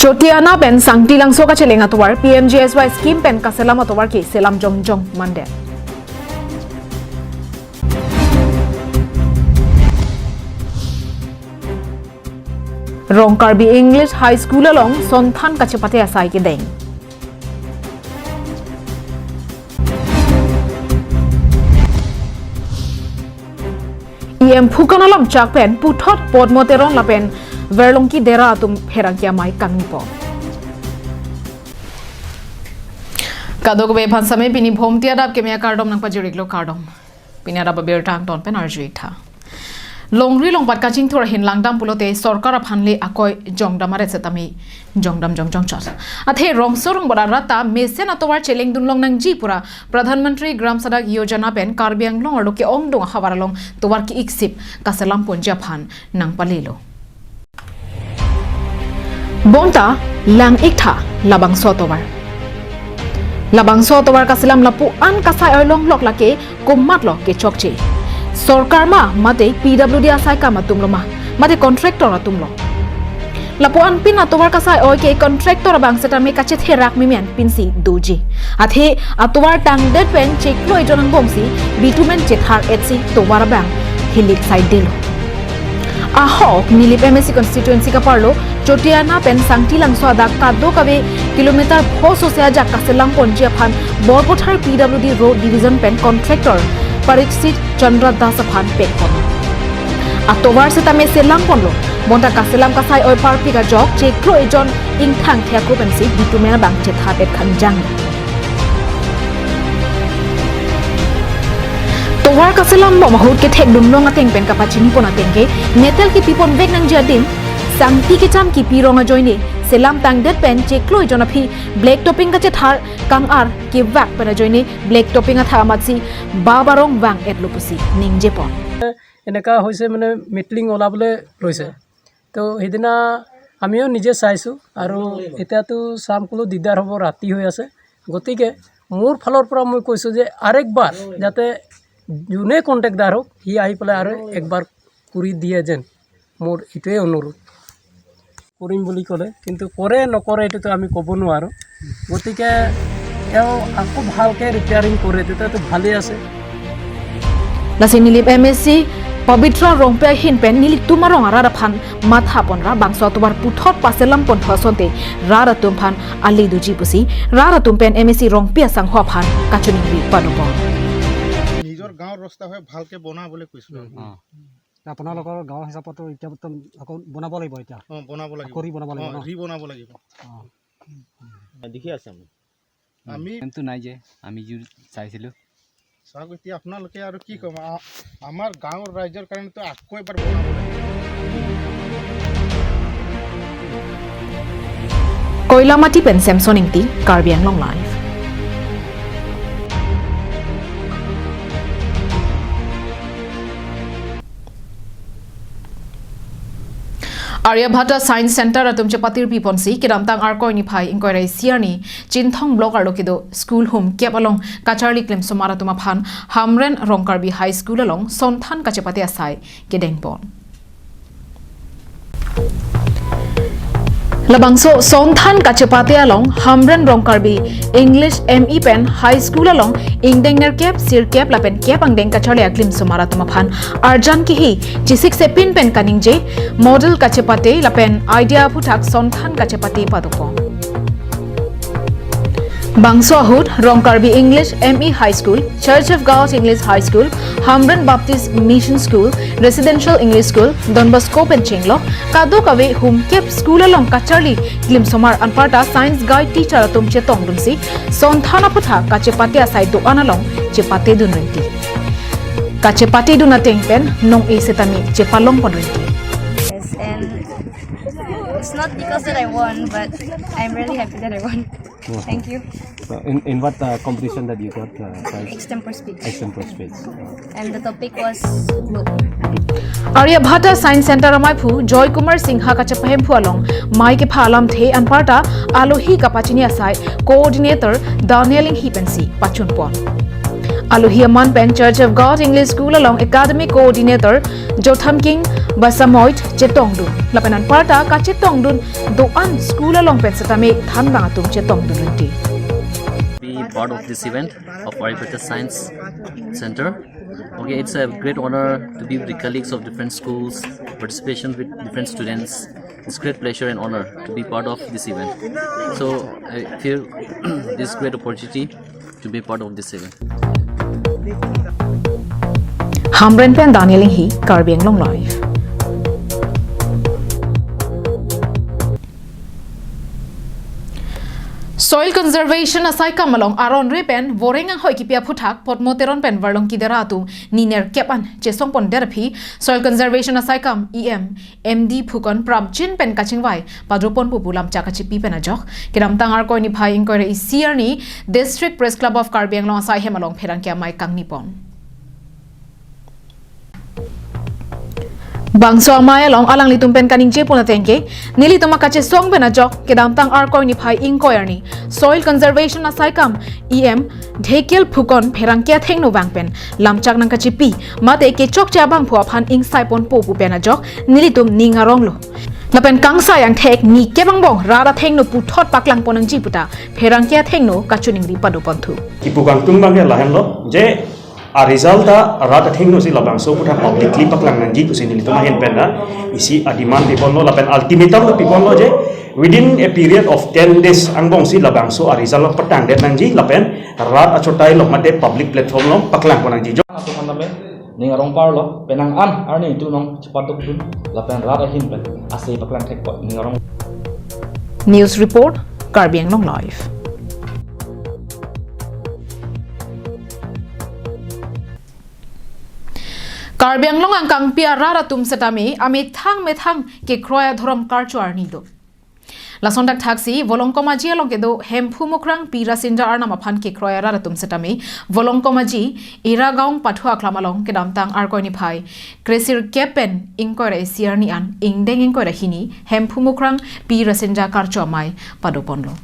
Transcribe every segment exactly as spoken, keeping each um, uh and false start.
Chotiana pen Sangti Langso kacheleng atovar P M G S Y scheme pen kaselam atovar ke selam jongjong mandet. Rong Karbi English High School along sonthan kachepate asai kedeng. E M Phukan alam chak pen puthot Podmo Teron lapen Verlongki Dera atum pherangke amei kangnipo. Kadokave aphan same pini Bhomti adap keme akardom nangpajir-iklo, kardom. Pini adap abirta angton pen arju-ik tha. Longri longpat kachingthur ahin langdam pulote sorkar aphan le akoi jongdam aret setame jongdam jongjong chot. Athe rongso rongbor arat ta mesen atovar chelengdun long nangji pura Pradhan Mantri Gram Sadak Yojana pen Karbi Anglong arlo ke-ongdung ahavar along tovar ke-iksip kaselam ponji aphan nangpalelo. Bonta lang-ik tha labangso atovar. Labangso atovar kaselam lapu-an kasai-oi longlok lake komatlo kechokche. Sorkar ma mate P W D asai kam atumlo ma mate contractor atumlo. Lapu-an pin atovar kasai-oi ke contractor abang setame kachetherak memen pinsi doji. Athe atovar tangdet pen chiklo ejon angbongsi bitumen chethar-etsi tovar abang hilik saidelo. Ahok Nilip M A C constituency kaparlo Chotiana pen Sangti Langso adak kadokave kilometer pho sose ajak kaselam ponji aphan Borpathar P W D Road Division pen contractor Parikshit Chandra Das aphan pekpon. Atovar setame selam ponlo, bonta kaselam kasai-oi parpik ajok chiklo ejon ingthang thekro pensi bitumen abang chethar-et khanjang. Tovar kaselam bom ahut kethekdun long ateng pen kapachini pon ateng ke metel kipi ponvek nangji adim, Sangti kecham kipi rong ajoine selam tangdet pen chiklo ejon aphi black topping kachethar kang-ar kevak pen ajoine black topping athak amatsi bap arong vang-etlo pusi ningje pon. এনেকা হৈছে মানে মেটেলিং ওলাবলৈ লৈছে। তো সেইদিনা আমিও নিজে চাইছোঁ আৰু এতিয়াতো চাম ক'লো দিগদাৰ হ'ব, ৰাতি হৈ আছে। গতিকে মোৰ ফালৰ পৰা মই কৈছোঁ যে আৰেকবাৰ যাতে যোনে কণ্ট্ৰেক্টদাৰ হওক, সি আহি পেলাই আৰু একবাৰ কৰি দিয়ে যেন, মোৰ এইটোৱে অনুৰোধ। কৰিম বুলি ক'লে, কিন্তু কৰে নকৰে এইটোতো আমি ক'ব নোৱাৰোঁ। গতিকে তেওঁ আকৌ ভালকৈ ৰিপেয়াৰিং কৰে তেতিয়াতো ভালেই আছে। Lasi Nilip M A C Pabitra Rongpi ahin pen nelitum arong arat aphan matha ponra bangso atovar puthot paselam ponthu asonte rat atum aphan ale doji pusi rat atum pen M A C Rongpi asangho aphan kachiningri padopon. নিজৰ গাঁৱৰ ৰাস্তা হয়, ভালকে বনাবলৈ কৈছোঁ আৰু। আপোনালোকৰ গাঁৱৰ হিচাপতো এতিয়া বৰ্তমান আকৌ বনাব লাগিব এতিয়া? অ, বনাব লাগিব। আকৌ ৰি বনাব লাগিব ন? ৰি বনাব লাগিব। অ। দেখি আছে আমি। আমি কিন্তু নাই যে, আমি যি চাইছিলোঁ। চাওক, এতিয়া আপোনালোকে আৰু কি ক'ম, আ-, আমাৰ গাঁৱৰ ৰাইজৰ কাৰণেতো আকৌ এবাৰ বনাব লাগিব। Koilamati pen Samson Ingti, Karbi Anglong Live. Aryabhata Science Center atum chepatirpi ponsi kedamtang Arkoi niphai ingkoi ra isi arni Chinthong Block arlo kedo school hum kep along kacharli klimsomar atum aphan Hamren Rongkarbi High School along sonthan kachepate asai kedeng pon. Labangso sonthan kachepate along Hamren Rongkarbi English M E pen High School along ingdeng nerkep, sirkep lapen kep angdeng kacharli aklimsomar atum aphan arjan kihi chesik sepin pen kaningje model kachepate lapen idea aphuthak sonthan kachepate padopon. Bangso ahut Rongkarbi English M E High School, Church of God English High School, Hamren Baptist Mission School, Residential English School, Don Bosco pen chenglok kadokave hum kep school along kacharli klimsomar anparta science guide teacher atum chetongdunsi sonthan aphuthak kachepate asai do-an along chepatedun rinti. Kachepatedun ateng pen nong-e setame chepalong pon rinti. Yes, and it's not because that I won, but I'm really happy that I won. Thank you. So in, in what, uh, competition that you got, uh, prize? Extempore speech. Extempore speech. And the topic was book. Aryabhata Science Center amaiphu Joy Kumar Singha kachepahemphu along mei kepha alamthe anparta alohi kapachini asai coordinator Daniel Inghi pensi pachunpon. Alohi aman pen Church of God English School along Academic Coordinator Jothamking Basamoit chetongdun. Lapen anparta kachetongdun do-an school along pen setame thanbang atum chetongdun rinti. Be part of this event of Aripreta Science Center. Okay, it's a great honor to be with the colleagues of different schools, participation with different students. It's great pleasure and honor to be part of this event. So I feel this great opportunity to be part of this event. Hamren pen Daniel Inghi, Karbi Anglong Live. Soil Conservation asaikam along aron re pen voreng anghoi kipi aphuthak Potmo Teron pen Varlongki Dera atum ni nerkep an chesongpon derphi Soil Conservation asaikam E M M D Phukon prapjin pen kachingvai padopon pu pu lamchak kachipi pen ajok kedamtang Arkoi niphai ingkoi ra isi arni District Press Club of Karbi Anglong asai hem along pherangke amei kangnipon. Bangso amei along alanglitum pen kaningje pon atengke, nelitum akachesong pen ajok kedamtang Arkoi niphai ingkoi arni Soil Conservation asaikam E M Dhekial Phukon pherangke athengno vang pen lamchak nangkachipi mate kechokche abangphu aphan ingsai ponpo pu pen ajok nelitum ning aronglo. Lapen kangsai angthek ni kep angbong rat athengno puthot paklang pon nangji puta pherangke athengno kachiningri padoponthu. Kipu kangtung abangke lahenlo, je a result ta rat athengno si labangso puthot publicly paklang nangji pusi nelitum ahin pen na isi a demand piponlo lapen ultimatum ta piponlo je within a period of ten days angbong si labangso a result along patangdet nangji lapen rat achotai along mate public platform along paklang pon nangji. Jo. Aso khan tame ning arong parlo, penang an arni itum nong chepadokdun lapen rat ahin pen ase paklang thekpo ning arong. News report, Karbi Anglong Live. Karbi Anglong angkangpi arat atum setame amethang methang kekroi adhorom karcho arni do. Lason thakthaksi Volongkom Aji along kedo Hemphu Mukrang Pi Rasinja arnam aphan kekroi arat atum setame Volongkom Aji Ira Gaon Pathu Aklam along kedamtang Arkoi niphai kresirkep pen ingkoi ra isi arni an ingdeng ingkoi ra hini Hemphu Mukrang Pi Rasinja karcho amei padoponlo.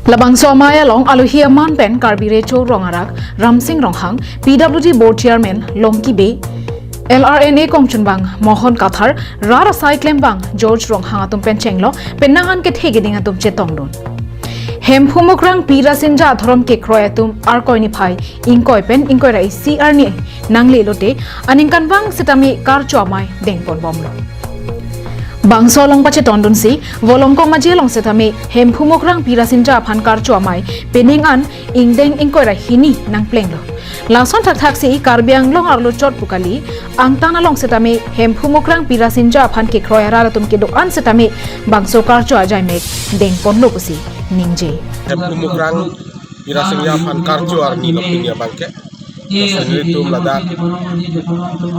Labangso amei along alohi aman pen Karbi Recho Rong Arak Ramsing Ronghang, P W D Board Chairman Longki Bey, L R N A kongchunbang Mohon Kathar, rat asai klembang George Ronghang atum pen chenglo penang an kethe keding atum chetongdun. Hemphu Mukrang Pi Rasinja adhorom kekroi atum Arkoi niphai ingkoi pen ingkoi ra isi arni nangle lote aningkanvang setame karcho amei dengponbomlo. Bangso along pachetongdunsi Volongkom Aji along setame Hemphu Mukrang Pi Rasinja aphan karcho amei penang an ingdeng ingkoi ra hini nangplenglo. Lason thakthaksi Karbi Anglong arlo chot pu kali, angtan along setame Hemphu Mukrang Pi Rasinja aphan kekroi arat atum kedo-an setame bangso karcho ajaimek dengponlo pusi ningje. Hemphu Mukrang Pi Rasinja aphan karcho arni lo pini abangke. Lason nelitum ladak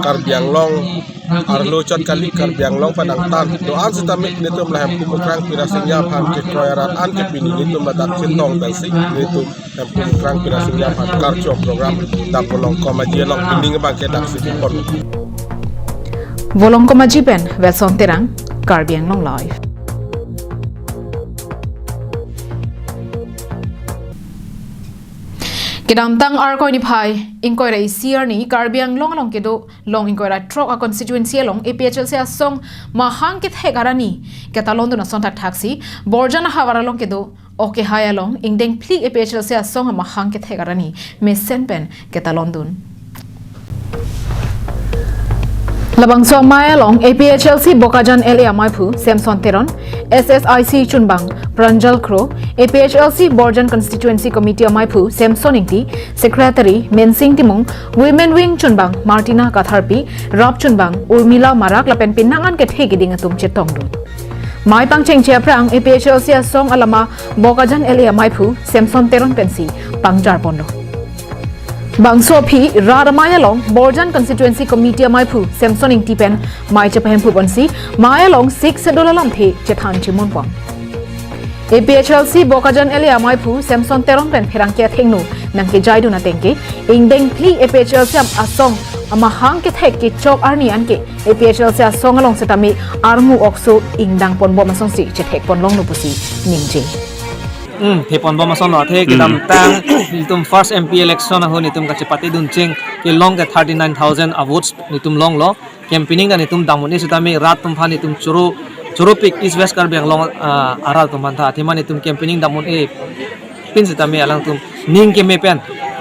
Karbi Anglong arlo chot kali, Karbi Anglong pen angtan do-an setame nelitum la Hemphu Mukrang Pi Rasinja aphan kekroi arat an ke pini nelitum ladak chetong pensi nelitum Hemphu Mukrang Pi Rasinja aphan karcho program dak Volongkom Aji along pining abangke daksi pon. Volongkom Aji pen Wilson Terang, Karbi Anglong Live. Kedamtang Arkoi niphai ingkoi ra isi arni Karbi Anglong along kedo long ingkoi ra throk a constituency along A P H L C asong mahang kethek arni ketalondun ason thakthaksi Borjan ahavar along kedo Okehai along ingdeng phli A P H L C asong amahang kethek arni mesen pen ketalondun. Labangso amei along A P H L C Bokajan L A amaiphu Samson Teron, S S I C chunbang Pranjal Kro, A P H L C Borjan Constituency Committee amaiphu Samson Ingti, Secretary Mensing Timung, Women Wing chunbang Martina Katharpi, rap chunbang Urmila Marak lapen penang an kethe keding atum chetongdun. Mei pangchengche aphrang A P H L C asong alama Bokajan L A amaiphu Samson Teron pensi pangjar ponlo. Bangso aphi rat amei along Borjan Constituency Committee amaiphu Samson Ingti pen mei chepahemphu ponsi mei along Sixth Schedule alamthe chethan chemun pon. A P H L C Bokajan L A amaiphu Samson Teron pen pherangke athengno nangkejaidun atengke ingdeng phli A P H L C asong amahang kethek kechok arni anke A P H L C asong along setame armu okso ingdang ponbom asonsi chethek ponlonglo pusi ningje. Hmm, thepon bom asonlo athe kedamtang itum first M P election ahut itum kachepate duncheng kelong ke thirty nine thousand a votes itum longlo. Campaigning ta itum dam un-e sitame rat atum aphan itum choro choropik East West Karbi Anglong, ah, arat atum aphan ta athema itum campaigning dam un-e pin sitame alangtum ning keme pen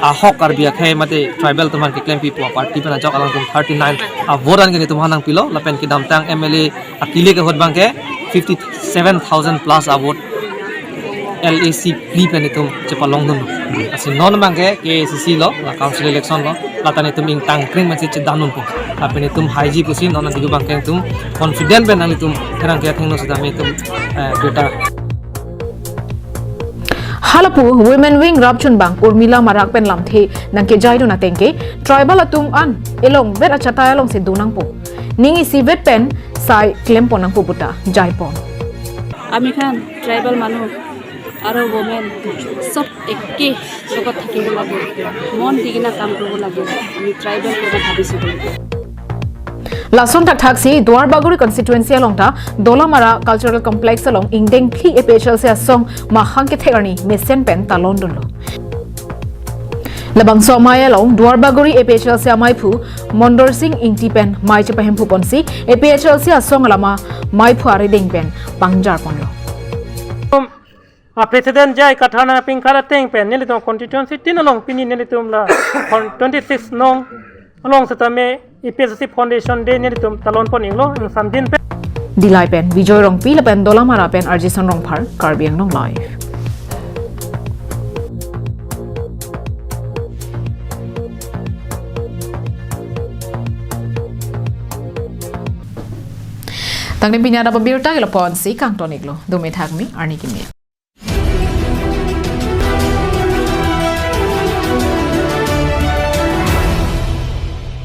ahok Karbi akhei mate tribal atum aphan keklem pipo a party pen ajok alangtum thirty nine a vote an ke itum aphan nangpilo lapen kedamtang M L A akili ke ahut abang ke fifty seven thousand plus a vote L A C phli pen itum chepalong dun. Lasi non abang ke K A C C lo, la council election lo, lata itum ingtang kring masi chedan dunpo. Lapen itum haiji pusi non adiku abang ke itum confident pen nang itum therang ke athengno sitame itum, eh, beta. Halapu Women Wing rapchunbang Urmila Marak pen lamthe nangkejai dun ateng ke tribal atum an elong vet achatai alongsi do nangpo. Ning isivet pen sai klempon nangpo puta jaipon. আমি খান ট্ৰাইবেল মানুহ আৰু ৱমেন চব একে লগত থাকিব লাগে, মন দি কিনা কাম কৰিব লাগে। আমি ট্ৰাইবেল বুলি ভাবিছোঁ। Lason thakthak si Duarbagori constituency along ta Dolamara Cultural Complex along ingdeng phli A P H L C asong mahang kethek arni mesen pen talon dunlo. Labangso amei along Duarbagori A P H L C ameiphu Mondor Sing Ingti pen mei chepahemphu ponsi A P H L C asong alama meiphu arideng pen pangjar ponlo. A President J I Kathar nangpingkar ateng pen nelitum constituency tin along pini nelitum la twenty six nong along setame A P H L C Foundation Day nelitum talon pon inglo ingsamdin pen. Dillai pen Bijoy Rongpi lapen Dolamara pen Arjison Rongphar, Karbi Anglong Live. Tangte pini adap abirta ke lapu-an si kangton iklo. Dome thakme arni kimi.